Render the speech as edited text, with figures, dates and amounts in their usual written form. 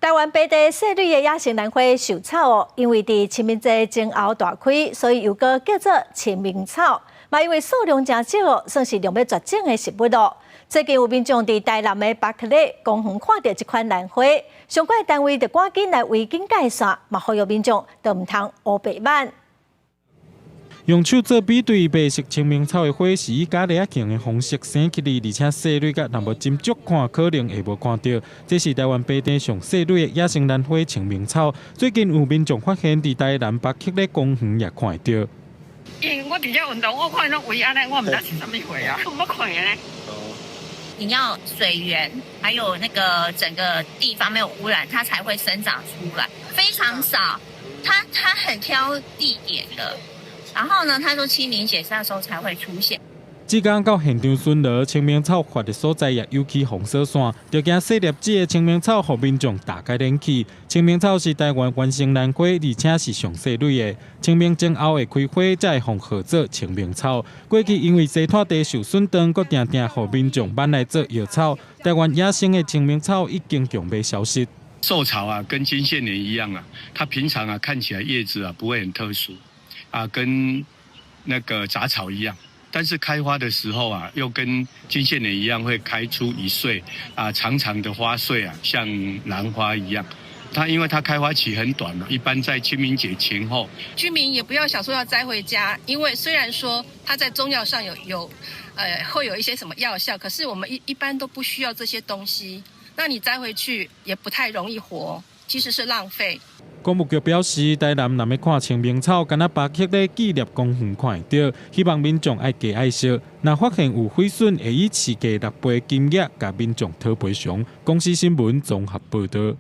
台灣白地細蕊的野生蘭花繡草哦，因為佇清明節前後大開，所以又閣叫做清明草。嘛，因為數量誠少哦，算是量欲絕種的植物咯。最近有民眾佇台南的巴克禮公園看著這款蘭花，相關單位就趕緊來圍境界線，嘛呼籲民眾都毋通烏白挽。用手做比對，白色清明草的花是以咖喱仔型的方式生起來，而且細蕊佮若無斟酌看，可能會無看著。這是台灣白地上細蕊的野生蘭花清明草。最近有民眾發現，佇台南北剌的公園也看會著。因為我佇遮運動，我看攏圍按呢，我毋知是啥物花啊，毋捌看過呢。你要水源，還有那個整個地方沒有污染，它才會生長出來。非常少，它很挑地點的。然後呢，他說清明節那時候才會出現。志工到現場巡邏，清明草發的所在也有起封鎖線，就驚細粒子的清明草予民眾踏共連去。清明草是台灣原生蘭花，而且是上細蕊的。清明前後會開花，才會予號做清明草。過去因為西脫地受損斷，閣定定予民眾挽來做藥草。台灣野生的清明草已經強欲消失。繡草啊，跟金線蓮一樣啊，它平常啊看起來葉子啊不會很特殊。啊，跟那個雜草一樣，但是開花的時候啊，又跟金線蓮一樣，會開出一穗啊長長的花穗啊，像蘭花一樣。它因為它開花期很短嘛，一般在清明節前後。居民也不要想說要摘回家，因為雖然說它在中藥上有會有一些什麼藥效，可是我們一般都不需要這些東西。那你摘回去也不太容易活，其實是浪費。公務局表示，台南若欲看清明草，干焦巴克禮紀念公園看會著，希望民眾愛加愛惜。若發現有毀損，會以市價6倍金額共民眾討賠償。公視新聞綜合報導。